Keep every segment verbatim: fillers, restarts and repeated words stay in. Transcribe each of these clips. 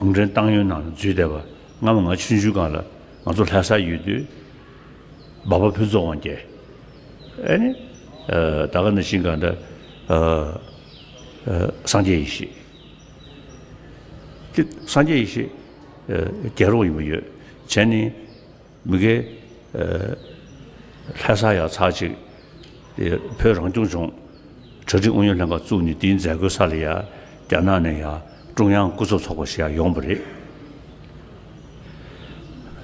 གུང་ཁྲན་ཏང་ཡོན་ནང་ལ་འཛུལ་བསྡད་པ། སྔ་མོ་ང་ཆུང་ཆུང་སྒང་ལ་ང་ཚོ་ལྷ་སར་ཡོད་དུས། འབའ་པ་ཕུན་ཚོགས་དབང་རྒྱལ། ཨེ་ནི། ཨ། ད་ག་ནང་བཞིན་གང་འདྲ། ཨ། ཨ། སངས་རྒྱས་ཡེ་ཤེས། དེ་སངས་རྒྱས་ཡེ་ཤེས། ཨ། རྒྱལ་རོང་ཡིན་པ་ཡོད། བྱས་ནས་མི་སྒེར། ཨ། ལྷ་སར་ཡར་ཚར་གཅིག་དེ་བོད་རང་སྐྱོང་ལྗོངས་གྲ་སྒྲིག་ཨུ་ཡོན་ལྷན་ཁང་བཙུགས་ནས། དེའི་མཛད་སྒོའི་སར་ལ་ཡ་རྒྱ་ནག་ནས་ཡ་ཀྲུང་དབྱང་སྐུ་ཚབ་ཚོགས་པ་ཞིག་ཡ་ཡོང་བ་རེད།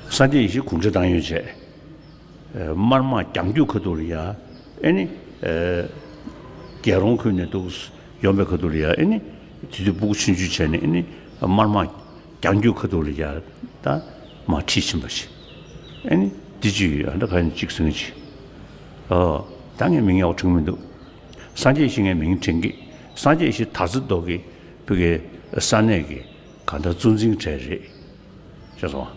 སངས་རྒྱས་ཡེ་ཤེས་གུང་ཁྲན་ཏང་ཡོན་བྱས། ཨ། དམར་དམག་རྒྱང་རྒྱུག་ཁ་ཐུག་ལ་ཡ། ཨེ་ནི། ཨ། རྒྱལ་རོང་ཁུལ་ནས་འདུག་ཡོང་བའི་ཁ་ཐུག་ལ་ཡ། ཨེ་ནི། དེ་དུས་སྤུ་གུ་ཆུང་ཆུང་བྱས་ནས། ཨེ་ནི། དམར་དམག་རྒྱང་རྒྱུག་ཁ་ཐུག་ལ་ཡ་ད་མར་ཁྲིད་ཕྱིན་པ་ཞིག་ཨེ་ནི་འདི་ཅིག་ཡོད། ཨ། ད་ག་ནས་ཅིག་གསུང་གི་ཅིག་ཨོ། ད་ངས་མིང་ཡག་པོ་དྲན་གྱི་མི་འདུག་སངས་རྒྱས་ཡེ་ཤེས་ངས་མིང་དྲན་གྱི། སངས་རྒྱས་ཡེ་ཤེས་དར་རྩེ་རྡོ་རྗེ་བོད་ཀྱི་ས་གནས་ཀྱི་གང་ལྟར་གཙོ་འཛིན་གྲས་རེད། ཤེས་སོང་།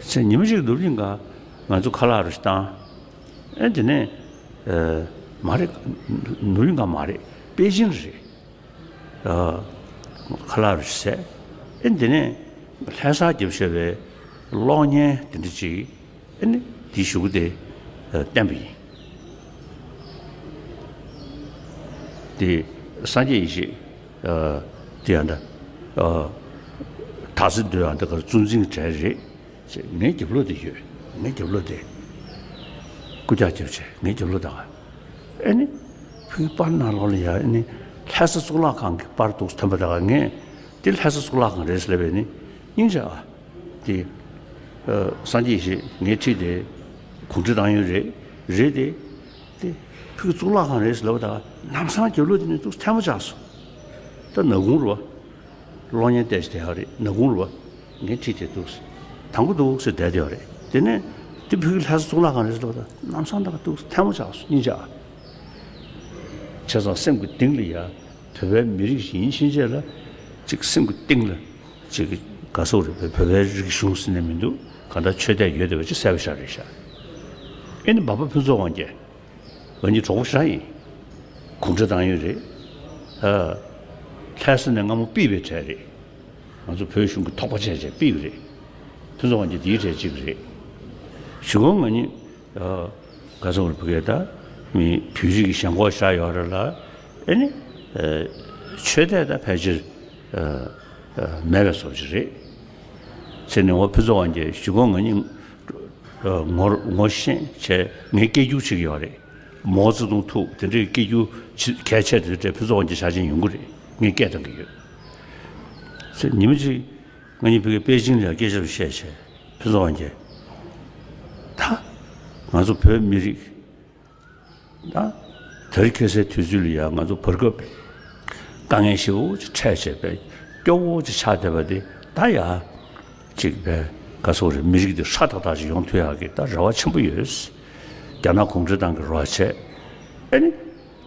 ཚེ་ཉི་མ་གཅིག་ནུབ་གླིང་ག་ང་ཚོ་ཁ་ལག་རུ་ཞིག་བཏང་། ཨེ། དེ་ནས། ཨ། མ་རེད། ནུབ་གླིང་ག་མ་རེད། པེ་ཅིང་རེད། ཨ། ཁ་ལག་རུ་ཞིག་བཟས། ཨེ། དེ་ནས་ལྷ་སར་བརྒྱབ་བཞག་པའི་གློག་བརྙན་དེ་འདྲ་ཅིག་ཨེ་ནི། དེའི་གཞུག་གུ་དེ། ཨ། བསྟན་པ་ཡིན། དེ་སངས་རྒྱས་ཡེ་ཤེས། ཨ། དེ་ཡང་ད། ཨ། དར་རྩེ་རྡོ་ཡང་ད་ག་གཙོ་འཛིན་གྲས་རེད། ཅེས་ངའི་རྒྱབ་ལོགས་དེ་ཡོད། ངའི་རྒྱབ་ལོགས་དེ། རྐུབ་བཀྱག་རྒྱབ་བྱས་ངའི་རྒྱབ་ལོགས་ད་ག་ཨེ་ནི། ཕུའི་པར་ནང་ལོགས་ལ་ཡ། ཨེ་ནི། ལྷ་ས་གཙུག་ལག་ཁང་གི་པར་འདུག་ཐོན་པ་ད་ག་ངས་དེ་ལྷ་ས་གཙུག་ལག་ཁང་རེད་ཟེར་ལབ་པས་ནི། སྙིང་རྗེ་ཨ། དེ། ཨ། སངས་རྒྱས་ཡེ་ཤེས་ངའི་འཁྲིས་དེ་གུང་ཁྲན་ཏང་ཡོན་རེད། རེད་དེ། དེ་ཕུའི་གཙུག་ལག་ཁང་རེད་ཟེར་ལབ་པ་ད་ག་ལམ་སང་རྒྱབ་ལོགས་དེ་ནས་འདུག་ཐལ་མོ་ཆགས་སོང་། ད་ནག་ཁུང་རེད་པ། གློག་བརྙན་བལྟས་ཤིག་བསྡད་ཡོད་རེད། ནག་ཁུང་རེད་པ། ངའི་འཁྲིས་དེ་འདུག་སེ། དང་པོ་འདུག་སེ་བསྡད་ཡོད་རེད། དེ་ནས་དེ་ཕུ་གུ་ལྷ་ས་གཙུག་ལག་ཁང་རེད་ཟེར་ལབ་ད་ལམ་སང་ད་ག་འདུག་སེ་ཐལ་མོ་ཆགས་སོང་། སྙིང་རྗེ་ཨ། བྱས་ཙང་སེམས་ཀྱི་གཏིང་ལ་ཡ། བོད་པའི་མི་རིགས་ཤིག་ཡིན་ཕྱིན་ཆད་ལ། ཅིག་སེམས་ཀྱི་གཏིང་ལ། ཅིག་ག་ཟེར་དགོས་རེད། བོད་པའི་རིག་གཞུང་ཟེར་ནས་མི་འདུག་གང་ལྟར་ཆོས་དད་ཡོད་བསྡད་པ་ཅིག་གསལ་པོ་ཤར་རེད་ཤག་ཨེ་ནི་འབའ་པ་ཕུན་ཚོགས་དབང་རྒྱལ། ང་གཉིས་གྲོགས་པོ་ཞེ་དྲག་ཡིན། གུང་ཁྲན་ཏང་ཡོན་རེད། ཨ། ལྷ་ས་ནས་སྔ་མོ་ཕུད་པའི་གྲས་རེད། ང་ཚོ་བོད་གཞུང་གི་ཐོག་པ་བྱས་བྱས་ཕུད་པ་རེད། ཕུན་ཚོགས་དབང་རྒྱལ་དེའི་གྲས་གཅིག་རེད། གཞུག་གུ་ང་གཉིས། ཨ། ག་ཚོད་རེད། བོད་སྐད་ད། མི་བོད་རིགས་ཀྱི་ཞེན་ཁོག་ཞེ་དྲག་ཡོད་རེད་ལ། ཨེ་ནི། ཨ། ཆོས་དད་ད་ཕལ་ཆེར། ཨ། ཨ། མེད་པའི་བཟོ་ཅིག་རེད། ཟེར་ནས། འོ། ཕུན་ཚོགས་དབང་རྒྱལ་གཞུག་གུ་ང་གཉིས། ངོ་ངོ་ཤེས་བྱས། ངའི་སྐད་སྒྱུར་བྱེད་ཀྱི་ཡོད་རེད། མའོ་ཙེ་ཏུང་ཐུག་དེ་འདྲའི་སྐད་སྒྱུར་གལ་ཆེ་དེ་འདྲ་ཕུན་ཚོགས་དབང་རྒྱལ་ཆ་ཅན་ཡོང་གི་རེད། ངས་སྐད་བཏང་གི་ཡོད། ཚེ་ཉི་མ་གཅིག་ང་གཉིས་ཕ་གིར་པེ་ཅིང་ལ་ཡ་སྐད་ཆ་བཤད་བྱས། ཕུན་ཚོགས་དབང་རྒྱལ། ད་ང་ཚོ་བོད་མི་རིགས་ད་དེ་རིང་ཁ་སང་དུས་ཚོད་ལ་ཡ་ང་ཚོ་བར་སྐབས་དཀའ་ངལ་ཞེ་པོ་ཅིག་འཕྲད་བྱས་པའི་སྐྱོ་བོ་ཅིག་ཆགས་བསྡད་པ་དེ་ད་ཡ། ཅིག་པའི་ག་ཟེར་དགོས་རེད། མི་རིགས་འདི་ཧྲ་ཐག་ཐག་ཅིག་ཡོང་ཐུབ་ཡག་གི་ད་རེ་བ་ཆེན་པོ་ཡོད། རྒྱ་ནག་གུང་ཁྲན་ཏང་གི་རེ་བ་བྱས། ཨེ་ནི།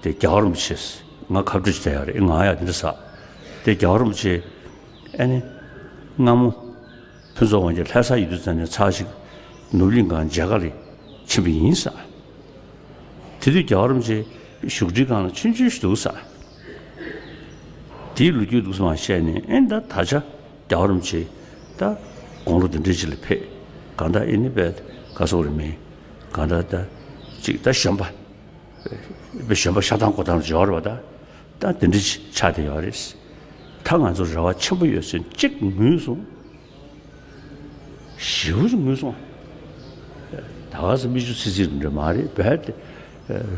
དེ་རྒྱལ་བ་རིན་པོ་ཆེ། ང་ཁ་བསྒྲུབ་བྱས་ཡག་རེད། ང་ཡ་འདི་འདྲ་ཟེར། དེ་རྒྱལ་བ་རིན་པོ་ཆེ། ཨེ་ནི། སྔ་མོ་ཕུན་ཚོགས་དབང་རྒྱལ་ལྷ་སར་ཡོད་དུས་ཙམ་ནས་ཚར་ཞིག་ནུབ་གླིང་ག་མཇལ་ཁ་ལ་ཕྱིན་པ་ཡིན་ཟེར། དེ་དུས་རྒྱལ་བ་རིན་པོ་ཆེ་བཞུགས་ཁྲིའི་སྒང་ལ་ཆུང་ཆུང་ཞིག་འདུག་ཟེར། དེའི་ལོ་རྒྱུས་འདུག་སེ་མར་བཤད་ནས། ཨེ། ད་ད་ཆ་རྒྱལ་བ་རིན་པོ་ཆེ་ད་དགུང་ལོ་འདི་འདྲའི་ཅིག་ལ་ཕེབས། གང་ལྟར་ཨེ་ནི་པའི་ག་ཟེར་དགོས་རེད། མི་གང་ལྟར་ད་ཅིག་ད་གཞོན་པ། དཔེ་གཞོན་པ་ཤ་ཐང་ཀོ་ཐང་འབྱོར་བ་ད། ད་དེ་འདྲ་ཆགས་བསྡད་ཡོད་རེད། ད་ང་ཚོ་རེ་བ་ཆེན་པོ་ཡོད་ཟེར་གཅིག་ངུས་སོང་། ཞེ་པོ་ཅིག་ངུས་སོང་། ད་ག་ཟེ་མིག་ཆུ་ཚིག་ཚིག་འདྲ་མ་རེད། རྦད་དེ་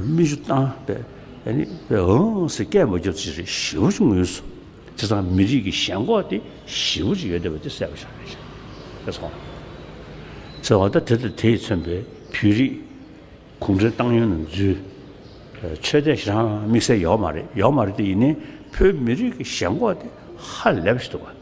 མིག་ཆུ་བཏང་བས། ཨ་ནི་ཨང་ཟེར་སྐད་མ་རྒྱབ་ཅིག་རེད། ཞེ་པོ་ཅིག་ངུས་སོང་། བྱས་ཙང་མི་རིགས་ཀྱི་ཞེན་ཁོག་དེ་ཞེ་པོ་ཅིག་ཡོད་བསྡད་པ་དེ་གསལ་པོ་ཆགས་རེད། ཤེས་སོང་། ཟེར་བ་ད་དེ་དང་དེས་མཚོན་པའི་བོད་རིགས་གུང་ཁྲན་ཏང་ཡོན་ནང་འཛུལ། ཆོས་དད་ཞེ་དྲག་དམིགས་བསལ་ཡོད་མ་རེད། ཡོད་མ་རེད་དེ། ཡིན་ནའི་བོད་མི་རིགས་ཀྱི་ཞེན་ཁོག་དེ་ཧ་ལས་པ་ཞིག་འདུག་ག